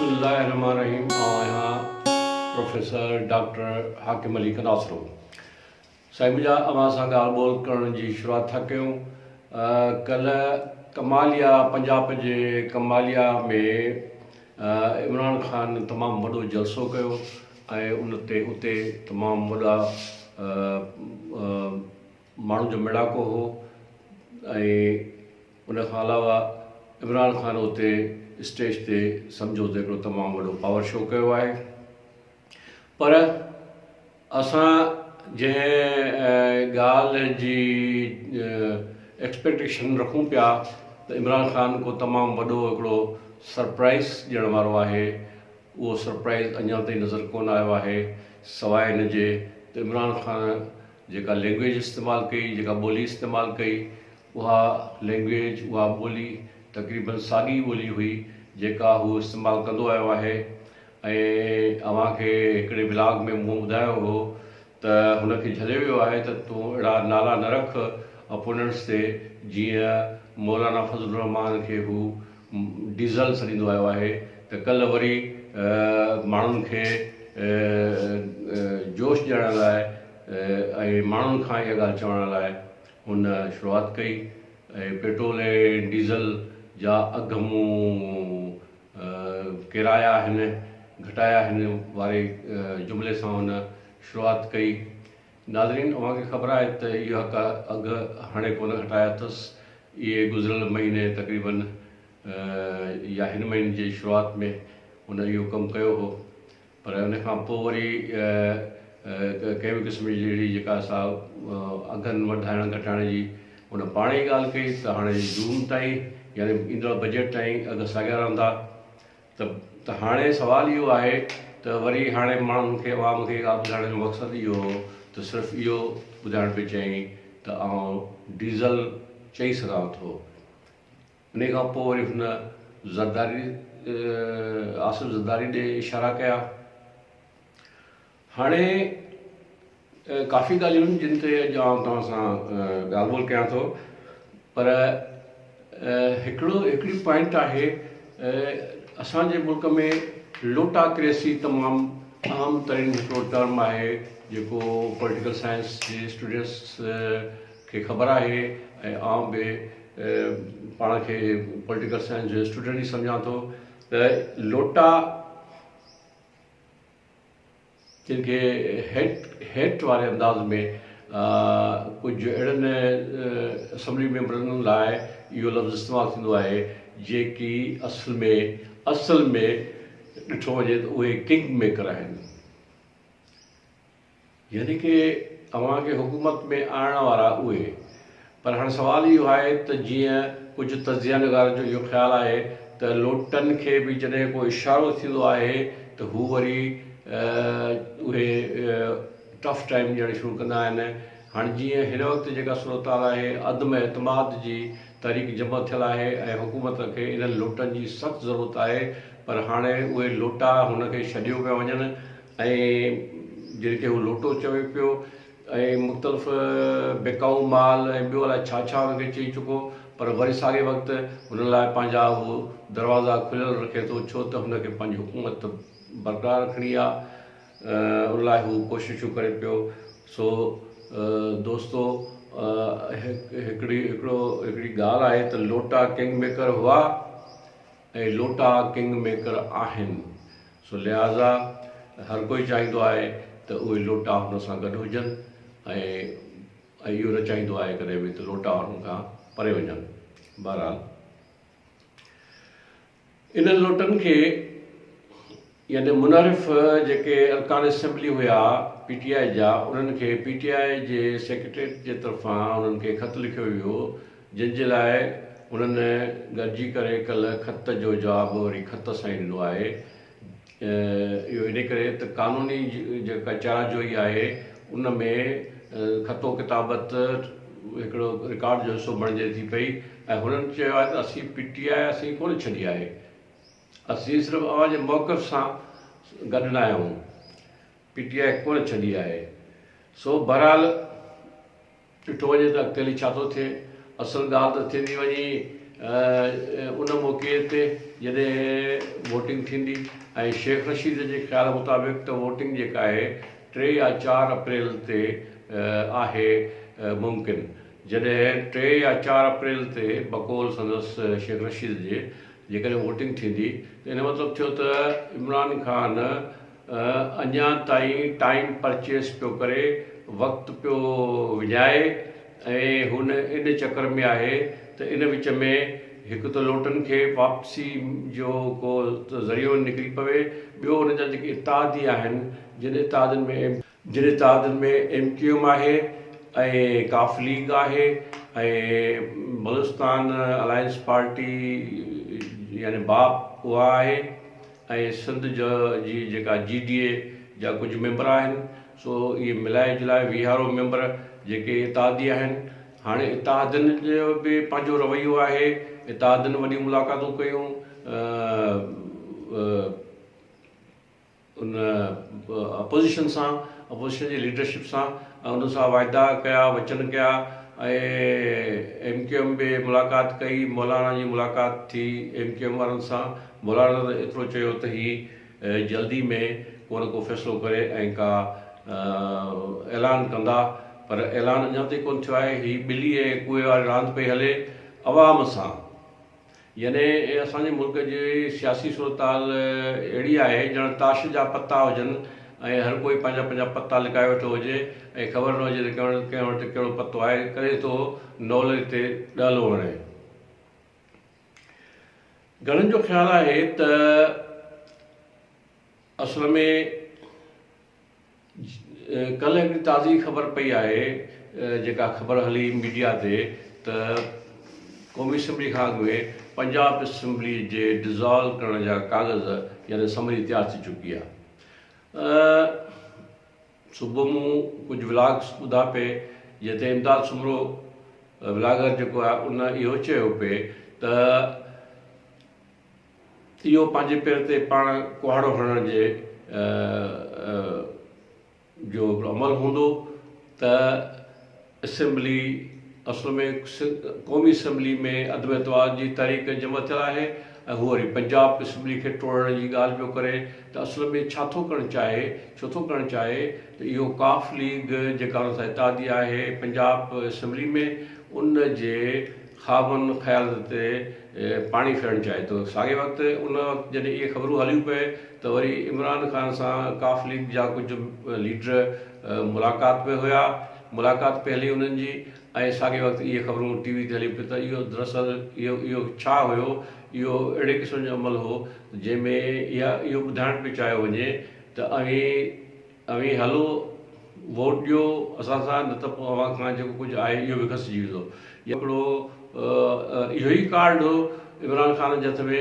بسم الله الرحمٰن الرحيم آئون آهيان پروفيسر ڊاڪٽر حاڪم علي قناصرو سائين منهنجا اوهان سان ڳالهه ٻولهه ڪرڻ جي شروعات ٿا ڪيون ڪلهه ڪماليا پنجاب جي ڪماليا ۾ عمران خان تمام وڏو جلسو ڪيو ۽ ان تي اتي تمام وڏا ماڻهن جو ميڙاڪو هو ۽ ان کان علاوه عمران خان اتي اسٽيج تي سمجهو ته هڪڙو تمام وڏو پاور شو ڪيو آهي پر اسان جنهن ڳالهه جي ايڪسپيڪٽيشن رکون پيا ته عمران خان ڪو تمام وڏو هڪڙو سرپرائز ڏيڻ وارو آهي اهو سرپرائز اڃا تائين نظر ڪونه آيو آهي سواء ان جي ته عمران خان جيڪا لينگويج استعمال ڪئي جيڪا ٻولي استعمال ڪئي اها لينگويج، اها ٻولي تقريباً ساڳي ٻولي هئي جيڪا هو استعمال ڪندو آيو آهي ۽ اوهان کي هڪڙي ولاگ ۾ مون ٻڌايو هو ته هن کي جهليو ويو آهي ته تون اهڙا نالا نه رک اپوننٽس تي جيئن مولانا فضل الرحمان کي هو ڊيزل سڏيندو آيو آهي ته ڪلهه وري ماڻهن کي جوش ڏيارڻ لاء ۽ ماڻهن کان اها ڳالهه چوڻ لاء هن شروعات ڪئي ۽ پيٽرول ۽ ڊيزل جا اگهه مون ڪيرايا آهن، گهٽايا آهن واري جملي سان هن شروعات ڪئي. ناظرين اوهان کي خبر آهي ته اهي اگهه هاڻي ڪونه گهٽايا اٿس، اهي گذريل مهيني تقريبن يا هن مهيني جي شروعات ۾ هن اهو ڪم ڪيو هو. پر ان کان پوء وري ڪنهن به قسم جي اهڙي جيڪا سا اگهن وڌائڻ گهٽائڻ جي هن پاڻ ئي ڳالهه ڪئي ته هاڻي جون تائين يعني ايندڙ بجيٽ تائين اگهه ساڳيا رهندا ته ته هاڻي سوال اهو آهي ته وري هاڻي ماڻهن کي عوام کي ڳالهه ٻڌائڻ جو مقصد اهو هو ته صرف اهو ٻڌائڻ پئي چيائين ته آئون ڊيزل چئي سگهان ٿو. انهيء کان پوء وري هن زرداري آصف زرداري ڏي اشارا ڪيا. هاڻي ڪافي ڳالهيون آهن جن تي اڄ آئون توهان سان ڳالهه ٻولهه ڪيان ٿو پر هڪڙو هڪڙي پوائنٽ آهي اسان جي ملڪ ۾ لوٽاڪريسي تمام اهم ترين هڪڙو ٽرم آهي جيڪو پوليٽيڪل سائنس جي اسٽوڊنٽس کي خبر آهي ۽ آئون به پاڻ کي پوليٽيڪل سائنس جو اسٽوڊنٽ ئي سمجهان ٿو ته لوٽا جن کي هيٽ هيٽ واري انداز ۾ ڪجهه اهڙن اسيمبلي ميمبرن لاء اهو لفظ استعمال ٿيندو آهي جيڪي اصل ۾ اصل ۾ ڏٺو وڃي ته اهي ڪنگ ميڪر آهن. يعني ڪه اوهان کي حڪومت ۾ آڻڻ وارا اهي. پر هاڻي سوال اهو آهي ته جيئن ڪجهه تجزيه نگارن جو اهو خيال آهي ته لوٽن کي به جڏهن ڪو اشارو ٿيندو آهي ته هو وري اهي ٽف ٽائيم ڏيڻ شروع ڪندا آهن. هاڻي جيئن هن وقت جيڪا صورتحال آهي عدم اعتماد جي تحريڪ جمع ٿيل آهي ۽ حڪومت کي انهن لوٽن جي سخت ضرورت آهي پر هاڻي اهي لوٽا هن کي ڇڏيو پيا وڃن ۽ جن کي هو لوٽو چوي پيو ۽ مختلف بيڪائو مال ۽ ٻيو الائي ڇا ڇا هن کي چئي چڪو پر وري ساڳئي وقت هن لاء پنهنجا هو دروازا کليل رکي ٿو ڇو ته هن کي پنهنجي حڪومت برقرار رکڻي آ ان لاء هو ڪوششون ڪري پيو سو دوستو هڪڙي هڪڙو هڪڙي ڳالهه آهي ته لوٽا ڪنگ ميڪر هئا ۽ لوٽا ڪنگ ميڪر آهن سو لهٰذا هر ڪوئي چاهيندو آهي ته اهي لوٽا هن سان گڏ هجن ۽ اهو نه چاهيندو آهي ڪڏهن به ته لوٽا هن کان پري وڃن. بهرحال انهن لوٽن کي يعني منحرف جيڪي ارڪان اسيمبلي هيا پي ٽي آء جا انهن کي پي ٽي آء جي سيڪريٽريٽ جي طرفان انهن کي خط لکيو ويو جن جي لاء انهن گڏجي ڪري ڪلهه خط جو جواب وري خط سان ئي ڏنو آهي اهو انهي ڪري ته قانوني جيڪا چاره جوئي آهي ان ۾ خط و ڪتابت هڪڙو رڪارڊ جو حصو بڻجي ٿي پئي ۽ هنن چيو آهي ته اسين پي ٽي آء اسين ڪونه ڇڏي آهي اسين صرف اوهان جي موقف سان گڏ نه آهيون، پي ٽي آء ڪونه ڇڏي آهي، سو بهرحال ڏٺو وڃي ته اڳتي هلي ڇا ٿو ٿئي، اصل ڳالهه ته ٿيندي وڃي ان موقعي تي جڏهن ووٽنگ ٿيندي ۽ شيخ رشيد جي خيال مطابق ته ووٽنگ جيڪا آهي 3 يا 4 اپريل تي آهي ممڪن. جڏهن 3 يا 4 اپريل تي بقول سندس شيخ رشيد جي جيڪڏهن ووٽنگ ٿيندي ته ان مطلب ٿيو ته عمران خان اڃا تائين ٽائيم پرچيس پيو ڪري، وقت پيو وڃائي ۽ هن ان چڪر ۾ آهي ته ان وچ ۾ هڪ ته لوٽن کي واپسي جو ڪو ذريعو نڪري پوي، ٻيو ان جا جيڪي اتحادي آهن جن اتحادين ۾ جن اتحادن ۾ ايم ڪيو ايم آهي ۽ قاف ليگ آهي ۽ بلوچستان الائنس پارٽي يعني باپ اها آهي ۽ سنڌ جي جيڪا جي ڊي اي جا ڪجهه ميمبر آهن سو اهي ملائي جلائي ويهارو ميمبر جيڪي اتحادي آهن. هاڻي اتحادين جو به پنهنجو رويو آهي، اتحادين وڏيون ملاقاتون ڪيون، ان اپوزيشن سان، اپوزيشن جي ليڊرشپ سان ۽ انهن سان واعدا ڪيا، وچن ڪيا ۽ ايم ڪيو ايم به ملاقات ڪئي، مولانا جي ملاقات ٿي ايم ڪيو ايم وارن سان، مولانا ته ايترو چيو ته هي جلدي ۾ ڪو نه ڪو فيصلو ڪري ۽ ڪا اعلان ڪندا پر اعلان اڃا تائين ڪونه ٿيو آهي، هي ٻلي ۽ ڪوئي واري راند پئي هلي عوام سان. يعني اسان جي ملڪ جي سياسي صورتحال اهڙي آهي ڄڻ تاش جا پتا هجن ۽ هر ڪوئي پنهنجا پنهنجا پتا لڪائي ويٺو هجي ۽ خبر نه هجي ته ڪنهن وٽ ڪهڙو پتو آهي، ڪڏهن ٿو نولي تي ڏهلو هڻي. گهڻن جو خيال آهي ته اصل ۾ ڪلهه هڪڙي تازي خبر پئي آهي جيڪا خبر هلي ميڊيا تي ته قومي اسيمبلي کان اڳ ۾ پنجاب اسيمبلي جي ڊزالو ڪرڻ جا ڪاغذ يعني سمري تيار ٿي چڪي آهي. صبح مون ڪجهه ولاگس ٻڌا پئي جنهن تي امداد سومرو ولاگر جيڪو آهي ان اهو چيو پئي ته اهو پنهنجي پير تي پاڻ ڪهاڙو هڻڻ جي جو هڪڙو عمل هوندو ته اسيمبلي اصل ۾ قومي اسيمبلي ۾ عدم اعتماد جي تحريڪ جمع ٿيل آهي ۽ هو وري پنجاب اسيمبلي کي ٽوڙڻ جي ڳالهه پيو ڪري ته اصل ۾ ڇا ٿو ڪرڻ چاهي ڇو ٿو ڪرڻ چاهي ته اهو قاف ليگ جيڪا ان سان اتحادي آهي پنجاب اسيمبلي ۾ ان جي خوابن خيالن تي پاڻي ڦيرڻ چاهي ٿو. ساڳئي وقت ان وقت جڏهن اهي خبرون هليون پئي ته وري عمران خان سان قاف ليگ جا ڪجهه ليڊر ملاقات ۾ هيا، ملاقات پئي هلي انهن جي ۽ ساڳئي وقت اهي خبرون ٽي وي تي هليون پيون ته اهو دراصل اهو اهو ڇا هيو اهو اهڙي قسم جو عمل هو جنهن ۾ اها اهو ٻڌائڻ پيو چاهيو وڃي ته اوهين اوهين هلو ووٽ ڏيو اسان سان نه ته پوء اوهان کان جيڪو ڪجهه آهي اهو به کسجي ويندو. هڪڙو اهو ئي ڪارڊ هو عمران خان جي هٿ ۾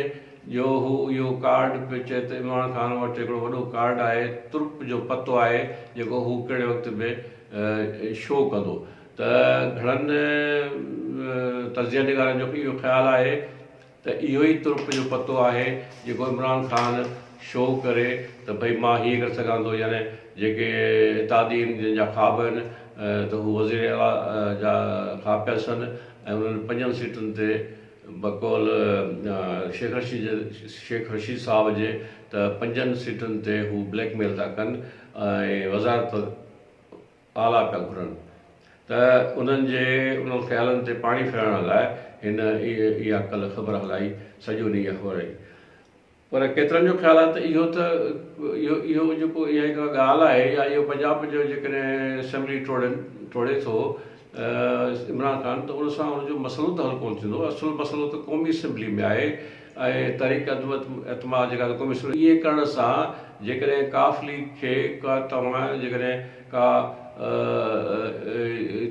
جو هو اهو ڪارڊ پيو چئي ته عمران خان وٽ هڪڙو وڏو ڪارڊ آهي ترپ جو پتو آهي جيڪو هو ڪهڙي وقت به شو ڪندو ته گهڻن تجزيه نگارن جو اهو خيال آهي ته اهو ئي ترپ جو پتو آهي جيڪو عمران خان شو ڪري ته ڀئي مان هيئن ڪري سگهان ٿو يعني جيڪي اتحادي آهن جن جا خواب آهن ته هو وزير اعليٰ جا خواب پيا ڏسن ۽ انهن پنجن سيٽن تي بقول شيخ رشيد شيخ رشيد صاحب جي ته پنجن سيٽن تي هو بليڪ ميل ٿا ڪن ۽ وزارت اعليٰ پيا گهرن ته انهن جي انهن خيالن تي پاڻي ڦيرائڻ لاء هن اها ڪلهه خبر هلائي، سڄو ڏينهن اها خبر رهي. پر ڪيترن جو خيال آهي ته اهو ته اهو اهو جيڪو اها هڪ ڳالهه آهي يا اهو پنجاب جو جيڪڏهن اسيمبلي ٽوڙين ٽوڙي ٿو عمران خان ته ان سان ان جو مسئلو ته حل ڪونه ٿيندو، اصل مسئلو ته قومي اسيمبلي ۾ آهي ۽ تحريڪ عدم اعتماد جيڪا قومي اسيمبلي ائين ڪرڻ سان جيڪڏهن قاف ليگ کي ڪا توهان جيڪڏهن ڪا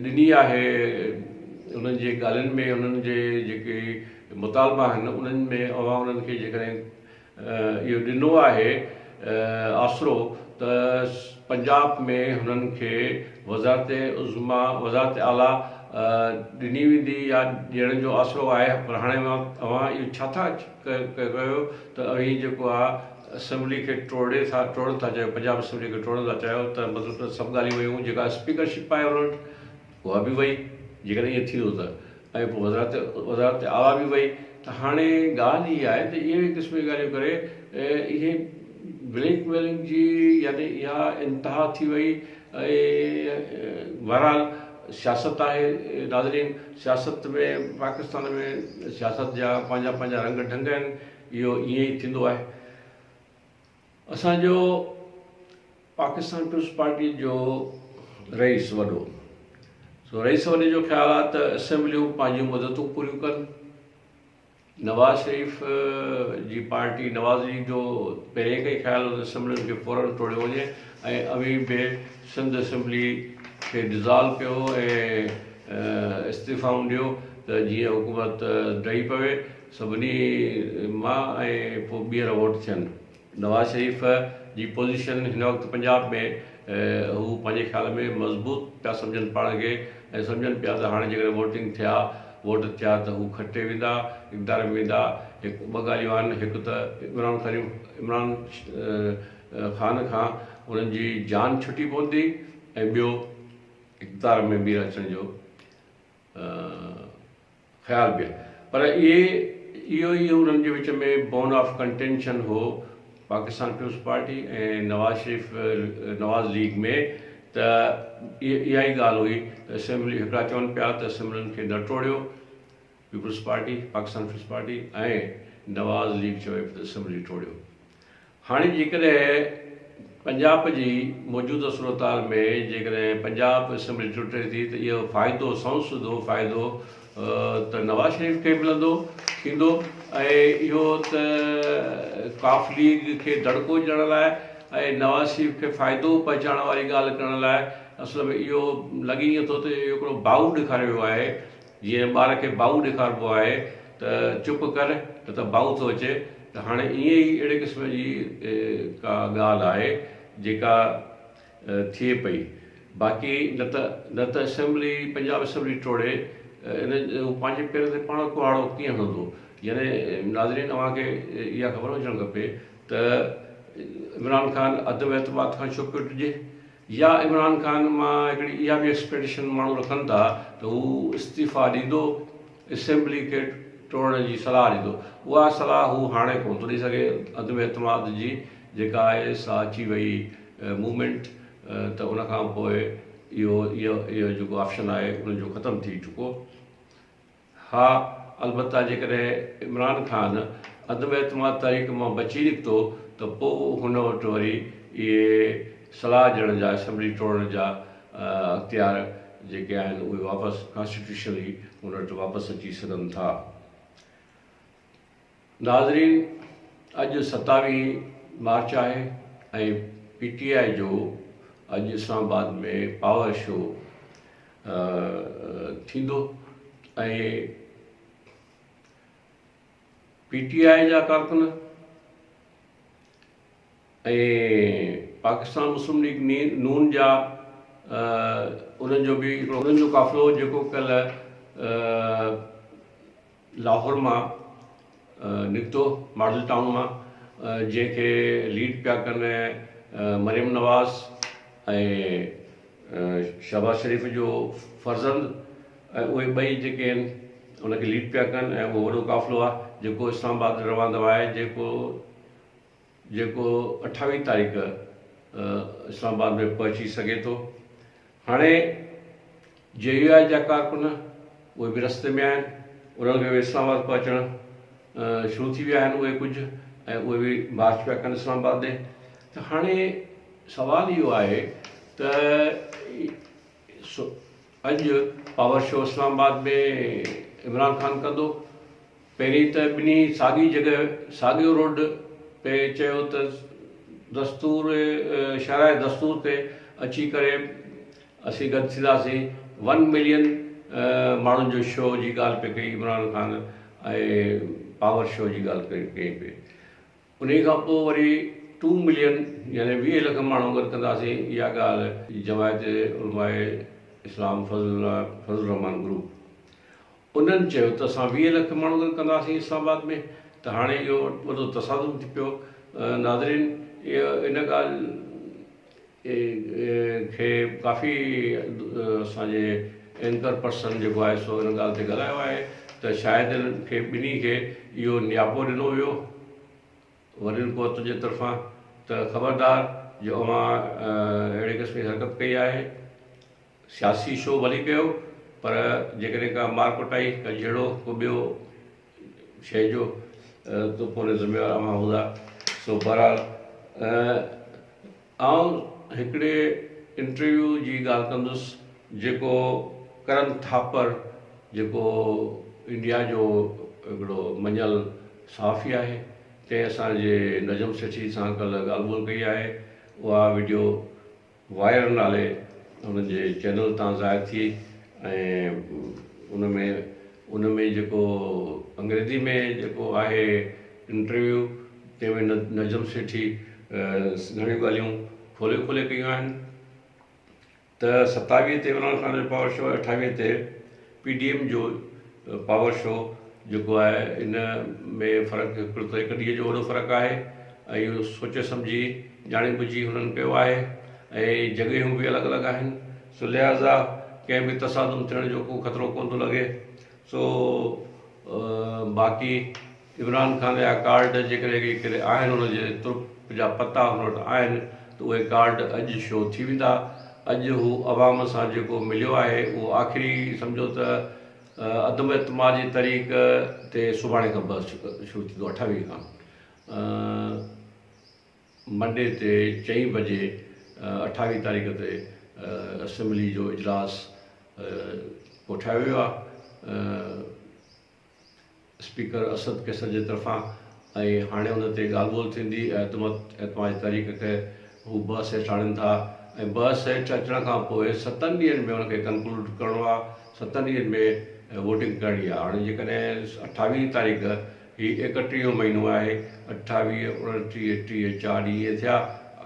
ڏني آهي انهن جي ڳالهين ۾ انهن جي جيڪي مطالبا آهن انهن ۾ اوهان انهن کي جيڪڏهن اهو ڏنو آهي آسرو ته پنجاب ۾ هنن کي وزارت عظميٰ وزارت اعليٰ ڏني ويندي يا ڏيڻ جو آسرو آهي پر هاڻي اوهان اهو ڇا ٿا ڪيو ته اوهين جيڪو آهي اسيمبلي کي ٽوڙي ٿا ٽوڙڻ ٿا چاهيو پنجاب اسيمبلي کي ٽوڙڻ ٿا چاهيو ته مطلب ته سڀ ڳالهيون ويون جيڪا اسپيڪر شپ آهي انهن وٽ اها به وئي جيڪڏهن ائين ٿيندو ته. ۽ پوء وزارت وزارت اعليٰ به وئي ته هاڻي ڳالهه هي آهي ته اهي قسم جون ڳالهيون ڪري اهي بليڪ ميلنگ جي يعني اها انتها ٿي وئي ۽ بهرحال سياست آهي ناظرين سياست ۾ پاڪستان ۾ سياست جا پنهنجا پنهنجا رنگ ڍنگ آهن اهو ائين ئي ٿيندو آهي اسان جو پاڪستان پيپلز پارٽي جو رئيس وڏو سو رئيس وڏي جو خيال آهي ته اسيمبليون پنهنجون مدتون پوريون ڪن نواز شريف جي پارٽي نواز ليگ جو پهرين کان ئي خيال هو ته اسيمبلين کي فورن ٽوڙيو وڃي ۽ اوهين به سنڌ اسيمبلي کي ڊزالو ڪيو ۽ استعيفائون ڏيو ته جيئن حڪومت ڊهي پوي سڀني مان ۽ پوء ٻيهر ووٽ ٿين. نواز شريف جي پوزيشن هن وقت پنجاب ۾ هو پنهنجي خيال ۾ مضبوط پيا سمجهن پاڻ کي ۽ سمجهن پيا ته هاڻي جيڪڏهن ووٽنگ ٿيا ووٽ ٿيا ته هو کٽي ويندا اقتدار ۾ ويندا هڪ ٻه ڳالهيون آهن هڪ ته عمران خريف عمران خان کان انهن جي جان ڇٽي پوندي ۽ ٻيو اقتدار ۾ ٻيهر اچڻ جو خيال به پر اهي اهو ئي انهن جي وچ ۾ بون آف ڪنٽينشن هو Pakistan Peoples Party ۽ Nawaz Sharif Nawaz League ۾ ته اها ئي ڳالهه هئي ته اسيمبلي هڪڙا چون پيا ته اسيمبلين کي نه ٽوڙيو Peoples Party Pakistan Peoples Party ۽ Nawaz League چوي پيو ته اسيمبلي ٽوڙيو. هاڻي جيڪڏهن پنجاب جي موجوده صورتحال ۾ جيڪڏهن پنجاب اسيمبلي ٽٽي ٿي ته اهو فائدو سنئون سڌو فائدو ته نواز شريف کي ملندو ٿيندو ۽ اهو ته قاف ليگ کي دڙڪو ڏيڻ لاء ۽ نواز شريف کي فائدو پهچائڻ واري ڳالهه ڪرڻ لاء اصل ۾ اهو لڳي ائين ٿو ته اهو هڪڙو باهو ڏيکاريو ويو آهي جيئن ٻار کي باهو ڏيکاربو آهي ته چپ ڪر نه ته باهو ٿو اچي ته هاڻي ائين ئي اهڙي قسم جي ڪا ڳالهه آهي جيڪا ٿئي پئي باقي نه ته نه ته اسيمبلي پنجاب اسيمبلي ٽوڙي ان هو پنهنجي پير تي پاڻ ڪهاڙو ڪيئن هڻندو يعني ناظرين اوهان کي اها خبر هجڻ کپي ته عمران خان عدم اعتماد کان ڇو پيو ڊڄي يا عمران خان مان هڪڙي اها به ايڪسپيڪٽيشن ماڻهو رکن ٿا ته هو استعيفا ڏيندو، اسيمبلي کي ٽوڙڻ جي صلاح ڏيندو، اها صلاح هو هاڻي ڪونه ٿو ڏئي سگهي، عدم اعتماد جي جيڪا آهي سا اچي وئي موومينٽ ته ان کان پوء اهو اهو جيڪو آپشن آهي ان جو ختم ٿي چڪو. ها البته جيڪڏهن عمران خان عدم اعتماد تحريڪ مان بچي نڪتو ته پوء هن وٽ وري اهي صلاح ڏيڻ جا اسيمبلي ٽوڙڻ جا اختيار جيڪي آهن اهي واپس ڪانسٽيٽيوشنلي هن وٽ واپس اچي سگهن ٿا. ناظرين اڄ ستاويهين مارچ آهي ۽ پي ٽي آء جو اڄ اسلام آباد ۾ پاور شو ٿيندو ۽ پي ٽي آء جا ڪارڪن ۽ پاڪستان مسلم ليگ نون جا انهن جو به هڪڙو انهن جو قافلو جيڪو ڪلهه لاهور مان نڪتو ماڊل ٽائون مان جنهن کي ليڊ پيا ڪن مريم نواز ۽ شهباز شريف جو فرزند ۽ اهي ٻئي جيڪي آهن ان کي ليڊ پيا ڪن ۽ اهو وڏو قافلو آهي جيڪو اسلام آباد روان دوان آهي جيڪو جيڪو اٺاويهه تاريخ اسلام آباد ۾ پهچي سگهي ٿو. هاڻي جي يو آء جا ڪارڪن اهي به رستي ۾ آهن، انهن کي به اسلام آباد پهچڻ شروع ٿي ويا آهن اهي ڪجهه ۽ اهي به مارچ پيا ڪن اسلام آباد ڏي ته هاڻي سوال اهو آهي ته اڄ پاور شو اسلام آباد ۾ عمران خان ڪندو. پهرين ته ٻنهي ساڳي جڳهه ساڳيو روڊ پئي چيو ته دستور شاهراهه دستور تي اچي ڪري اسين گڏ ٿينداسين. ون ملين ماڻهن جو شو جي ڳالهه پئي ڪئي عمران خان ۽ پاور شو جي ڳالهه ڪئي پئي. انهيء کان پوء وري ٽو ملين يعني 20 لک ماڻهو گڏ ڪنداسين اها ڳالهه جماعت علماء اسلام فضل فضل الرحمان گروپ انهن چيو ته اسان 20 لک ماڻهو گڏ ڪنداسين اسلام آباد ۾ ته هاڻي اهو وڏو تصادم ٿي پيو ناظرين ان ڳالهه کي ڪافي اسان جي اينڪر پرسن جيڪو آهي سو ان ڳالهه تي ڳالهايو آهي ته شايد انهن کي ٻنهي کي اهو نياپو ڏنو ويو وڏين قوتن جي طرفان ته خبردار جو اوهان اهڙي قسم جي حرڪت ڪئي آهي سياسي شو ڀلي ڪيو پر جيڪڏهن ڪا مار ڪٽائي ڪا جهيڙو ڪو ٻيو شيء جو ته پوء ان ذميوار اوهان هوندا سو بهرحال آئون هڪڙي انٽرويو جي ڳالهه ڪندس جيڪو ڪرن ٿاپر جيڪو انڊيا جو هڪڙو مڃيل صحافي آهي تنهن اسان جي نجم سيٺي سان ڪلهه ڳالهه ٻولهه ڪئي آهي اها وڊيو وائر نالي انهن جي چينل تان ظاهر ٿي ۽ ان ۾ ان ۾ جيڪو انگريزي ۾ جيڪو آهي انٽرويو تنهن ۾ نجم سيٺي گهڻيون ڳالهيون کولي کولي ڪيون آهن ته ستاويهه تي عمران خان جو پاور شو اٺاويهه تي پي ڊي ايم جو پاور شو جيڪو آهي ان ۾ فرق هڪڙو ته هڪ ڏينهن جو وڏو فرق آهي ۽ اهو سوچي سمجهي ڄاڻي ٻجهي هنن ڪيو آهي ۽ جڳهيون به الڳ الڳ آهن سو لهٰذا ڪنهن به تصادم ٿيڻ جو ڪو خطرو ڪونه ٿو لڳي سو باقي عمران خان جا ڪارڊ جيڪڏهن ڪي آهن ان جي ترپ جا پتا هن وٽ آهن ته اهي ڪارڊ اڄ شو ٿي ويندا. اڄ هو عوام سان جيڪو مليو آهي اهو آخري سمجهو ته عدم اعتماد جي تحريڪ تي سڀاڻي کان بحث شروع ٿيندو اٺاويهه کان. منڊي تي چئين بجي اٺاويهه تاريخ تي اسيمبلي جو اجلاس ڪوٺايو ويو آهي. اسپيڪر اسد قيصر جي طرفان ۽ هاڻي ان تي ڳالهه ٻولهه ٿيندي ۽ اعتماد جي تحريڪ کي هو بحث هيٺ آڻين ٿا ۽ بحث هيٺ اچڻ کان پوء ستن ڏينهن ۾ ان کي ڪنڪلوڊ ڪرڻو آهي ستن ڏينهن ۾ ووٽنگ ڪرڻي آهي هاڻي جيڪڏهن اٺاويهه تاريخ هي ايڪٽيهون مهينو آهي اٺاويهه اڻٽيهه ٽيهه چار ڏينهن ائين ٿيا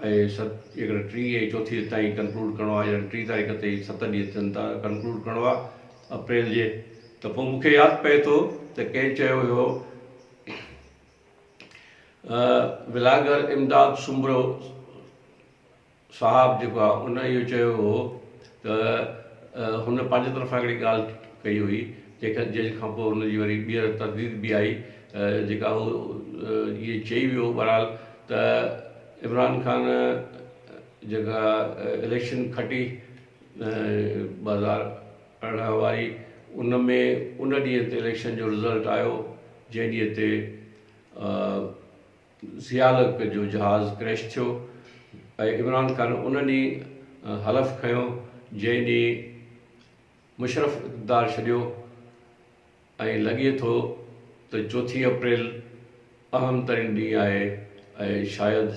۽ ست جيڪڏهن ٽين ۽ چوٿين تائين ڪنڪلوڊ ڪرڻو آهي يعني ٽين تاريخ تي ست ڏينهن ٿين ٿا ڪنڪلوڊ ڪرڻو آهي اپريل جي ته پوء مون کي ياد پئي ٿو ته ڪنهن چيو هيو ولاگر امداد سومرو صاحب جيڪو آهي ان اهو چيو هو ته هن پنهنجي طرفان هڪڙي ڳالهه ڪئي هئي جنهن کان پوء هن جي وري ٻيهر ترديد به آئي جيڪا هو اهي چئي ويو بهرحال ته عمران خان جيڪا اليڪشن کٽي 2018 واري ان ۾ ان ڏينهن تي اليڪشن جو رزلٽ آيو جنهن ڏينهن تي ضياء الحق جو جهاز ڪريش ٿيو ۽ عمران خان ان ڏينهن حلف کنيو جنهن ڏينهن مشرف اقتدار ڇڏيو ۽ لڳي ٿو ته چوٿين اپريل اهم ترين ڏينهن آهي ۽ شايد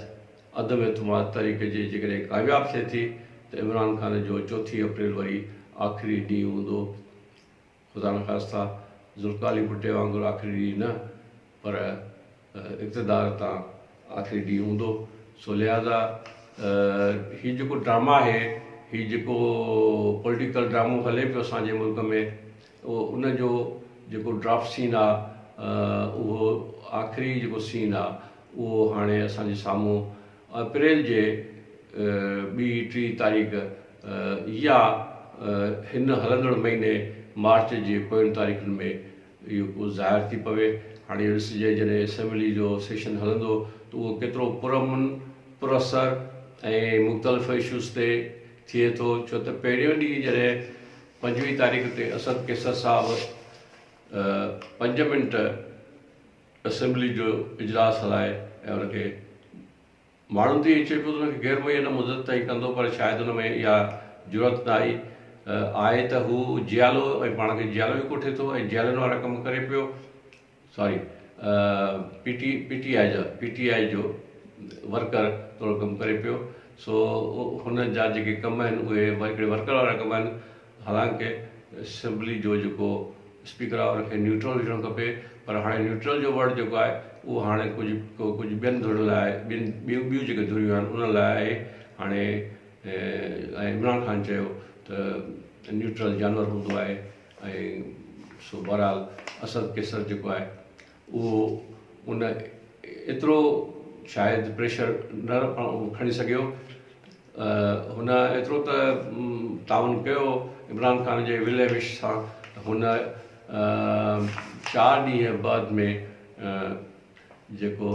عدم اعتماد تحريڪ جي جيڪڏهن ڪامياب ٿئي ٿي ته عمران خان جو چوٿين اپريل وري آخري ڏينهن هوندو خدانخواسته ذوالفقار علي ڀٽي وانگر آخري ڏينهن نه پر اقتدار تان آخري ڏينهن هوندو سو لهذا هي جيڪو ڊراما آهي هي جيڪو پوليٽيڪل ڊرامو هلي پيو اسان جي ملڪ ۾ اهو ان جو جيڪو ڊرافٽ سين آ اهو آخري جيڪو سين آ اهو هاڻي اسان جي سامهون اپريل جي ٻي ٽي تاريخ يا هن هلندڙ مهيني مارچ جي پوين تاريخن ۾ اهو ڪو ظاهر ٿي پوي. هاڻي اهو ڏسجي جڏهن اسيمبلي جو سيشن هلندو ته اهو ڪيترو پرامن، پراثر ۽ مختلف اشوز تي ٿئي ٿو ڇو ته پهريون ڏينهن جڏهن پنجويهه تاريخ تي اسد قيصر صاحب پنج منٽ اسيمبلي جو اجلاس هلائي ۽ ان کي ماڻهن تي ائين چئي پيو ته ان کي غير معينه مدت تائين ڪندو پر شايد ان ۾ اها جرئت نه آئي. آهي ته هو جيالو ۽ پاڻ کي جيالو ئي ڪوٺي ٿو ۽ جيالن وارا ڪم ڪري پيو. ساري پي ٽي پي ٽي آء جا پي ٽي آء جو ورڪر طور ڪم ڪري پيو سو هن جا جيڪي ڪم آهن اهي هڪڙي ورڪر وارا ڪم آهن. حالانڪه اسيمبلي جو جيڪو اسپيڪر آهي ان کي نيوٽرل هجڻ کپي پر هاڻي نيوٽرل جو ورڊ جيڪو آهي اهو هاڻي ڪجهه ڪجهه ٻين ڌرين لاء ٻين ٻيون ٻيون جيڪي ڌريون آهن انهن لاء آهي هاڻي ۽ عمران خان چيو ته نيوٽرل جانور هوندو آهي ۽ سو بهرحال اسد قيصر جيڪو آهي اهو ان ايترو شايد پريشر نه کڻي سگهيو. هن ايترو ته تعاون ڪيو عمران خان جي ول ۽ وش سان ته هن چار ڏينهن بعد ۾ جيڪو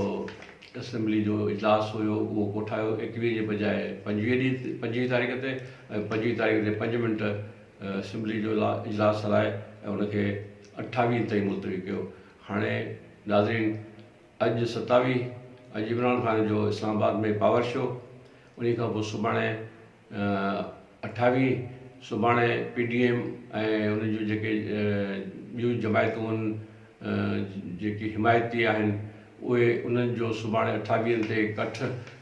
اسيمبلي جو اجلاس هيو اهو ڪوٺايو ايڪويهه جي بجاء پنجويهه ڏينهن پنجويهه تاريخ تي ۽ پنجويهه تاريخ تي پنج منٽ اسيمبلي جو اجلاس هلائي ۽ ان کي اٺاويهه تائين ملتوي ڪيو. هاڻي ناظرين اڄ ستاويهه اڄ عمران خان جو اسلام آباد ۾ پاور شو انهي کان پوء سڀاڻي اٺاويهه سڀاڻي پي ڊي ايم ۽ ان جون جيڪي ٻيون جماعتون آهن جيڪي حمايتي آهن اهي انهن جو سڀاڻي اٺاويهن تي ڪٺ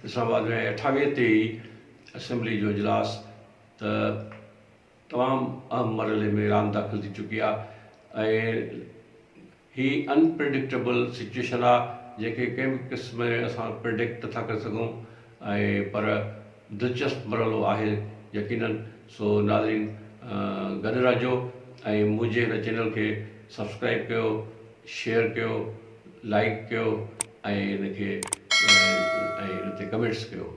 اسلام آباد ۾ اٺاويهه تي ئي اسيمبلي جو اجلاس ته تمام اهم مرحلي ۾ ايران داخل ٿي چڪي آهي ۽ هي ان پريڊڪٽيبل سچويشن آهي جنهن کي ڪنهن به قسم ۾ اسان پريڊڪٽ نٿا ڪري سگهون ۽ پر دلچسپ مرحلو آهي يقينن سو ناظرين گڏ رهجو ۽ منهنجي هن چينل کي سبسڪرائب ڪيو شيئر ڪيو لائڪ ڪيو ۽ ان کي ۽ ان تي ڪمينٽس ڪيو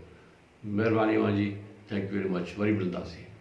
مهرباني اوهان جي thank you very much وري ملنداسين.